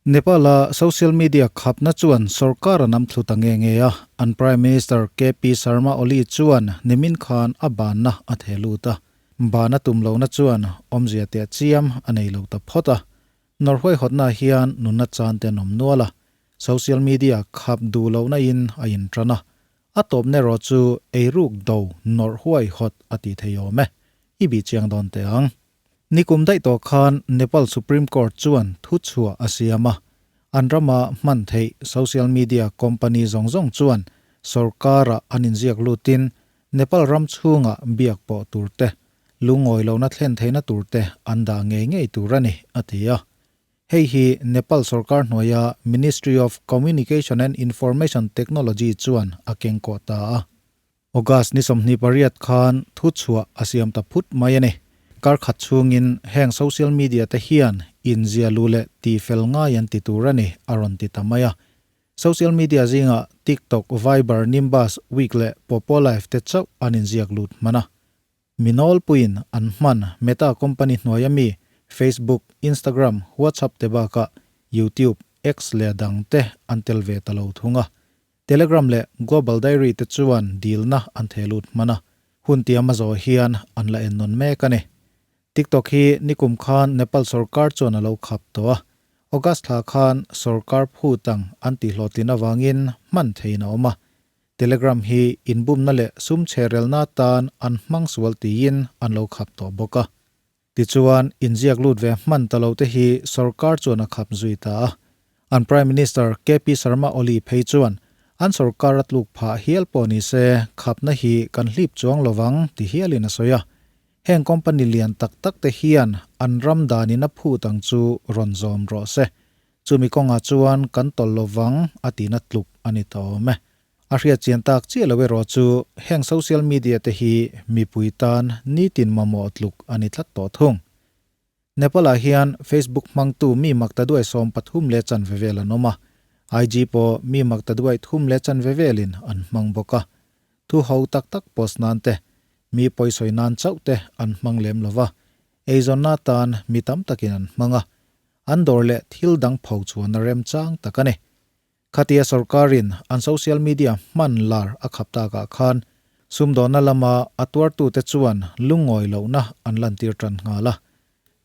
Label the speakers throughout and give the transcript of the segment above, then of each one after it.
Speaker 1: Nepal-a social media khapna chuan sorkar a nam thlu ta nge nge a, an Prime Minister KP Sharma Oli chuan nimin khan a banna a theh lut a. Ban a tum lohna chuan awmzia teh chiam a nei lo ta phawt a. Nawrhuai hawtna hian nunna chan te an awm nual a, social media khap duh lohna in a intan a. A tawpna erawh chu eiruk do nawrhuai hawt a tih thei awm e. I bih chiang dawn teh ang. Nikum daih tawh khan Nepal Supreme Court chuan thuchhuah a siam a, an rama hman theih social media company zawng zawng chuan sorkara an inziak lutin Nepal ram chhunga biak pawh tur te, lungawi lohna thlen theihna tur te an dah ngei ngei tur a ni, a ti a. Hei hi Nepal sorkar hnuaia Ministry of Communication and Information Technology chuan a kengkawh ta a. August ni 28 khan thuchhuah a siam ta phut mai a ni. Kar khat chhungin heng social media te hian inzia lu leh tihfel ngai an ti tur a ni, a rawn ti ta mai a. Social media zingah TikTok, Viber, Nimbus, Week leh Popo Live te chauh an inziak lut hman a. Mi nawlpuiin an hman Meta company hnuaia mi Facebook, Instagram, WhatsApp te bakah YouTube, X leh dang te an tel ve ta lo thung a. Telegram leh Global Diary te chuan dilna an theh lut hman a, hun tiam a zawh hian an la ennawn mek a ni. TikTok hi nikum khan Nepal sorkar chuan a lo khap tawh a, August thla khan sorkar phut ang an tihhlawhtlin avangin hman theihin a awm a. Telegram hi inbumna leh sum chherelna atan an hmang sual tiin an lo khap tawh bawk a. Tichuan, inziak lut ve hman ta lo te hi sorkar chuan a khap zui ta a. An Prime Minister KP Sharma Oli phei chuan, an sorkar a tluk phah hial pawh ni se, khapna hi kan hlip chuang lovang ti hialin a sawi a. Heng company lian tak tak te hian an ram danin a phut ang chu rawn zawm rawh se. Chumi kawngah chuan kan tawlh lovang a tihna tluk a ni ta awm e. A hriat chian tak chiah lo erawh chu heng social media te hi mipui tan nitin mamawh tluk a ni tlat tawh thung. Nepal ah hian Facebook hmangtu mi maktaduai 33 vel an awm a, IG pawh mi maktaduai 3.5 velin an hmang bawk a. Thu ho tak tak post nan te, mi pawisawi nan chauh te an hmang lem lo va, eizawnna tan mi tam takin an hmang a, an dawr leh thil dang pho chuan a remchang tak a ni. Khatia sorkarin an social media hman lar a khap takah khan sumdawnna lama a tuartute chuan lungawi lohna an lantir tan nghal a.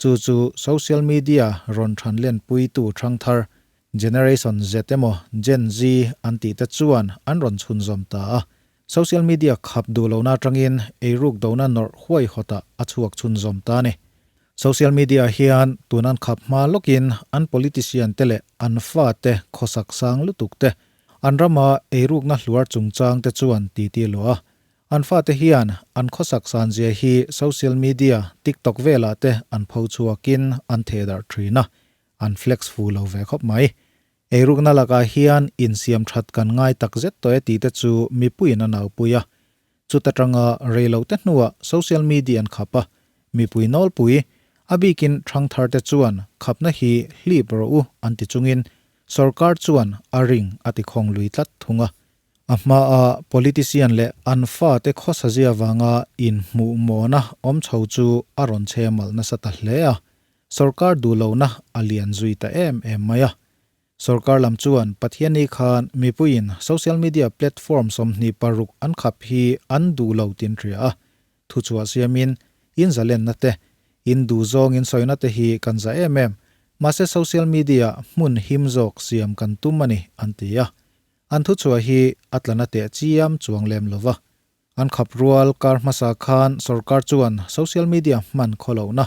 Speaker 1: Chu chu social media rawn than lenpuitu thangthar Generation Z emaw Gen Z an tihte chuan an rawn chhunzawm ta a. Social media khap duh lohna atangin eiruk dona nawrh huaihawtah a chhuak chhunzawm ta a ni. Social media hian tun an khap hma lawkin an politician te leh an fate khawsak sang lutuk te, an rama eirukna hluar chungchang te chuan titi luah a. An fate hian an khawsak san zia hi social media, TikTok velah te an pho chhuakin an thehdarh thin a, an flex fu lo ve khawp mai. Eirukna lakah hian insiam that kan ngai tak zet tawh e tih te chu mipuiin a naupui a. Chuta tanga rei loh te hnuah social media an khap a, mipui nawlpui, a bikin thangthar te chuan khapna hi hlip rawh u an ti chungin sorkar chuan a ring a ti khawng lui tlat thung a. A hmaa politician leh an fate khawsazia vanga inhmuhmawhna awm chho chu a rawn chhe malh nasa ta hle a. Sorkar duh lohna a lian zui ta em em mai a. Sorkar lam chuan Pathianni khan mipuiin social media platform 26 an khap hi an duh lo tin hria a. Thuchhuah siamin, in zalenna te, in duh zawng in sawina te hi kan za em em, mahse social media hmun him zawk siam kan tum a ni, an ti a. An thuchhuah hi a tlana teh chiam chuang lem lo va. An khap rual kar hmasa khan sorkar chuan social media hman khaw lohna,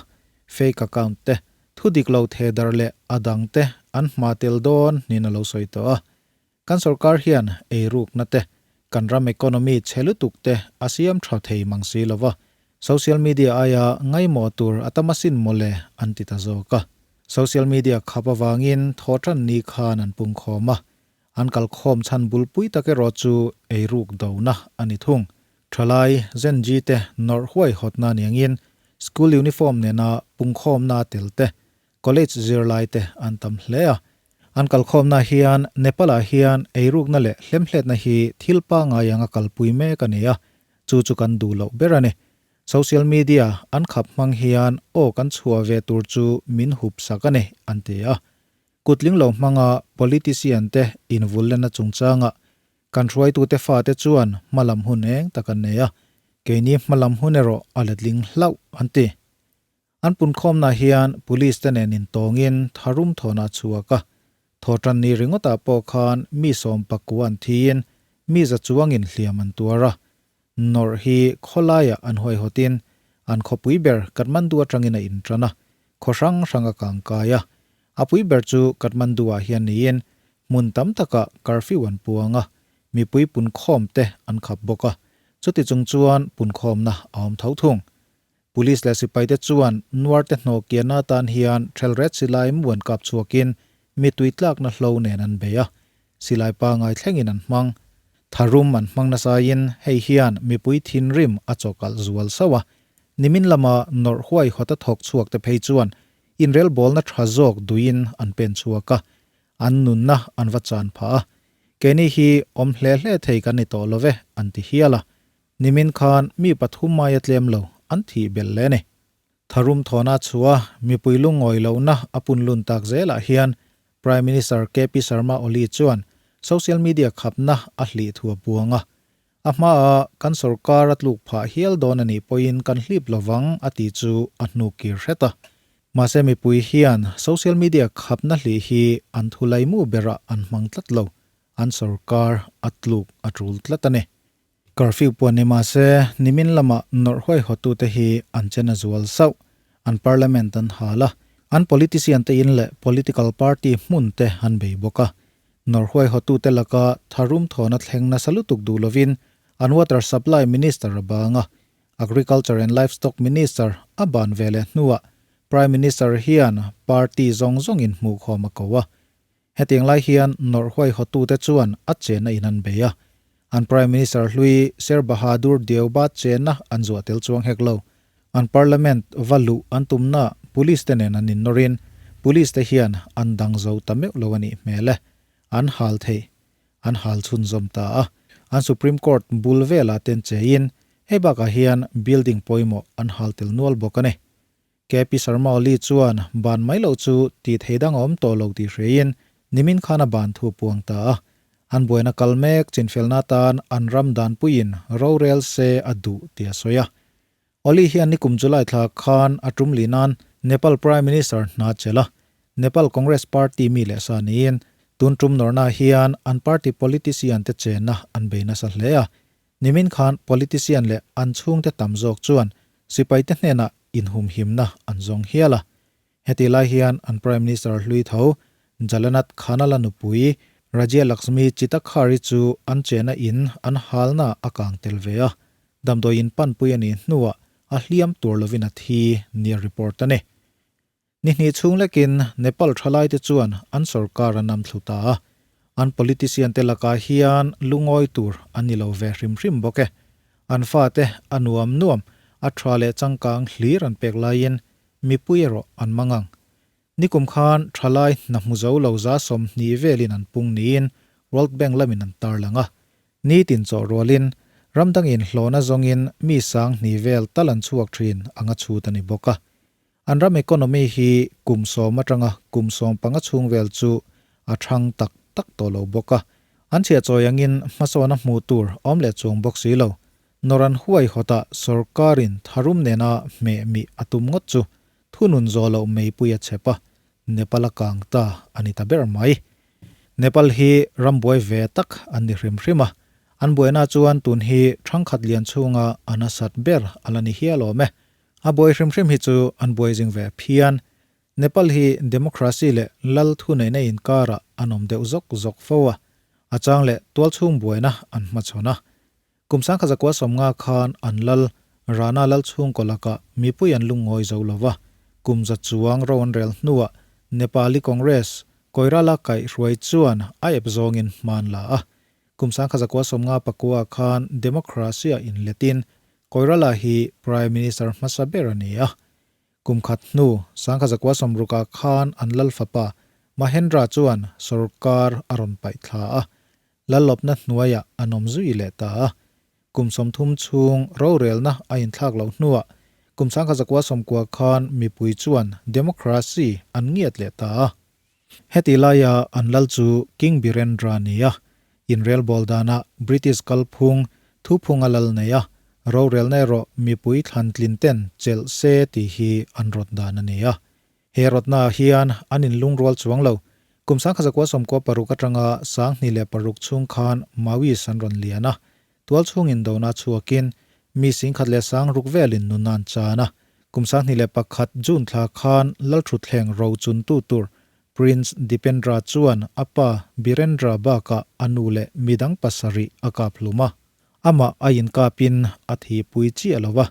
Speaker 1: fake account te, thu dik lo thedar leh a dang te an hma tel dawn niin a lo sawi tawh a. Kan sorkar hian eirukna te, kan ram economy chhe lutuk te a siam tha thei mang si lo va, social media aia ngaimawh tur a tam asin mawle an ti ta zawk a. Social media khap avangin thawhtan ni khan an pungkhawm a, An kalkhawm chhan bulpui tak erawh chu eiruk dona a ni thung. Thalai, Gen Z te nawrh huaihawtna niangin school uniform nena pungkhawmna tel te, college zirlai te an tam hle a. An kalkhawmna hian Nepal-ah hian eirukna leh hlemhletna hi thil pangngai anga kalpui mek a ni a, chu chu kan duh loh ber a ni. Social media an khap hmang hian aw kan chhuah ve tur chu min hup sak a ni, an ti a. Kutling lo hmanga politician te invullenna chungchanga kan hruaitute fate chuan hmalam hun eng tak an nei a, keini hmalam hun erawh a letling hlauh, an ti. An punkhawmna hian police te nen intawngin tharum thawn a chhuak a, thawhtan ni ringawtah pawh khan mi 19 an thiin mi za chuangin hliam an tuar a. Nawrh hi khawlaiah an huaihawtin an khawpui ber Kathmandu atangin a intan a, khaw hrang hrang a kangkai a. A pui ber chu Kathmandu-ah hian niin hmun tam takah curfew an puang a, mipui punkhawm te an khap bawk a, chuti chung chuan punkhawmna a awm tho thung. Police leh sipaite chuan nuarte hnawh kianna atan hian thelret silai mu an kap chhuakin mi tuitlakna hlo nen an bei a, silai pangai thlengin an hmang. Tharum an hmang nasain hei hian mipui thinrim a chawkalh zual sauh a, nimin lama nawrh huaihawt a thawk chhuakte phei chuan inrelbawlna tha zawk duiin an pen chhuak a, an nunna an va chan phah a, keini hi awm hle hle thei kan ni tawh lo ve an ti hial a. Nimin khan mi pathum maia tlem lo an thih belh leh a ni. Tharum thawna chhuah mipui lungawi lohna a punlun tak zelah hian Prime Minister KP Sharma Oli chuan social media khapna a hlih thu a buang a. A hmaa kan sorkar a tluk phah hial dawn a nih pawhin kan hlip lovang a tih chu a hnu kir hret a. Mahse mipui hian social media khapna hlih hi an thulaimu berah an hmang tlat lo, an sorkar a tluk a tul tlat a ni. Curfew puan ni mahse, nimin lama nawrh huaihawtute hi an chen a zual sauh. An parliament an hal a, an politician te in leh political party hmun te an bei bawk a. Nawrh huaihawtute laka tharum thawna thleng nasa lutuk duh lovin an water supply minister a bang a, Agriculture and Livestock minister a ban ve leh hnuah Prime Minister hian party zawng zawngin hmuhkhawm a ko a. Hetiang lai hian nawrh huaihawtute chuan a chenna in an bei a, an Prime Minister hlui Sher Bahadur Deuba chenna an zuah tel chuang hek lo. An Parliament va luh an tumna Police te nen an innawrin Police te hian an dang zo ta meuh lo a nih hmel e. An hal thei. An hal chhunzawm ta a. An Supreme Court bul velah ten cheiin hei bakah hian building pawimawh an hal tel nual bawk a ni. KP Sharma Oli chuan ban mai loh chu tih thei dang a awm tawh lo tih hriain nimin khan a ban thu puang ta a. An buaina kal mek chinfelna atan an ram danpuiin rorel se a duh tih a sawi a. Oli hian nikum July thla khan a tum li nan Nepal Prime Minister hna chelh a. Nepal Congress Party mi leh sa niin tun tum nawrna hian an party politician te chenna an bei nasa hle a. Nimin khan politician leh an chhungte tam zawk chuan sipaite hnenah inhumhimna an zawng hial a. Heti lai hian an Prime Minister hlui tho Jalanath Khanala nupui Rajya Laxmi Chitakhari chu an chena in an halna a kang tel ve a, damdawi in panpui a nih hnuah a hliam tur lovin a thi nia report a ni. Ni hnih chhung lekin Nepal thalaite chuan an sorkar an amthlu ta a, an politician te lakah hian lungawi tur an ni lo ve hrim hrim bawk e. An fate a nuam nuam, a tha leh changkang hlir an pek laiin mipui erawh an mang ang. Nikum khan thalai hna hmu zo lo za 20 velin an pung niin World Bank lamin an tarlang a. Nitin chawh rualin ramdangin hlawhna zawngin mi 2000 vel tal an chhuak thin anga chhut a ni bawk a. An ram economy hi kum 10 atanga kum 15 chhung vel chu a thang tak tak tawh lo bawk a. An chhiah chawi angin hmasawn a hmuh tur awm leh chuang bawk si lo. Nawran huaihawtah sorkarin tharum nena hmeh mih a tum ngawt chu thunun zawh loh meipui a chep a, Nepal a kang ta a ni ta ber mai. Nepal hi ram buai ve tak an ni hrim hrim a, an buaina chuan tun hi thangkhat lian chhunga a nasat ber a la ni hial awm e. A buai hrim hrim hi chu an buai zing ve phian. Nepal hi democracy leh lal thuneihna inkarah an awm deuh zawk zawk fo a, a chang leh tualchhung buaina an hmachhawn a. Kum 1990 khan an lal Rana lal chhungkaw lakah mipui an lungngawi zo lo va, kum za chuang ro an rel hnuah Nepali Congress Koirala kaihhruai chuan a ep zawngin hman la a. Kum 1994 khan democracy-a inletin Koirala hi Prime Minister hmasa ber a ni a. Kum khat hnu, 1960 khan an lal fapa Mahendra chuan sorkar a rawn paih thla a, lallawpna hnuaiah an awm zui leh ta a. Kum 30 chhung rorelna a inthlak loh hnuah kum 1990 khan mipui chuan democracy an ngiat leh ta a. Heti laia an lal chu King Birendra ni a, inrelbawl danah British kalphung thuphung a lal nei a, rorelna erawh mipui thlantlin ten chelh se tih hi an rawt dan a ni a. He rawtnaah hian an inlungrual chuang lo. Kum 1996 atanga 2006 chhung khan Maoist an rawn lian a, tualchhung indona chhuakin mi 10,060 velin nun an chan a. Kum 2001 June thla khan Lalthutthleng ro chuntu tur Prince Dipendra chuan a pa Birendra bakah a nu leh midang pasarih a kap hlum a. Amah a inkapin a thihpui chiah lo va,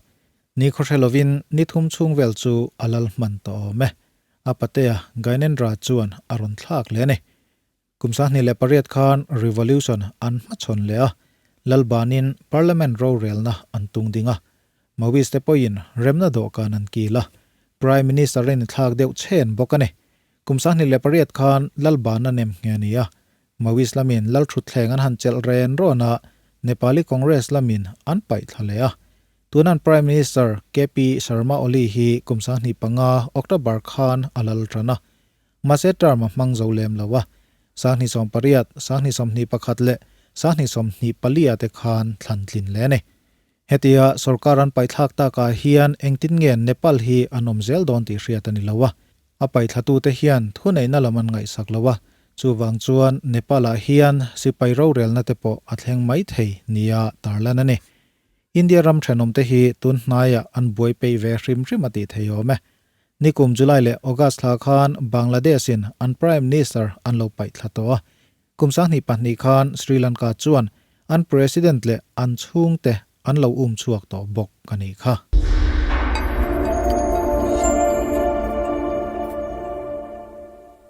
Speaker 1: Ni khawhre lovin ni thum chhung vel chu a lal hman tawh awm e. A patea Gyanendra chuan a rawn thlak leh a ni. Kum 28 khan revolution an hmachhawn leh a, Lalbanin Parliament rorelna an tung ding a. Maoist te pawhin remna dawhkan an kil a, Prime Minister in thlak deuh chhen bawk a ni. Kum 28 khan Lalban a nem nghe a ni a, Maoist lamin Lalthutthleng an han chelh ren rawn a, Nepali Congress lamin an paih thla leh a. Tunan Prime Minister KP Sharma Oli hi kum 25 October khan a lal tan a. Mahse term a hmang zo lem lo a. 2018, 2021 leh 2024 ah te khan thlan tlin leh a ni. Hetia sorkar an paihthlak takah hian engtin nge Nepal hi an awm zel dawn tih hriat a ni lo a. A paihtlatute hian thuneihna lam an ngaihsak lo a, chuvang chuan Nepal-ah hian sipai rorelna te pawh a thleng mai thei nia tarlan a ni. India ram thenawmte hi tun hnaiah an buai peih ve hrim hrim a tih thei awm e. Nikum July leh August thla khan Bangladesh-in an Prime Minister an lo paihthla tawh a. Kum 22 khan Sri Lanka chuan an President leh an chhungte an lo um chhuak tawh bawk a nih kha.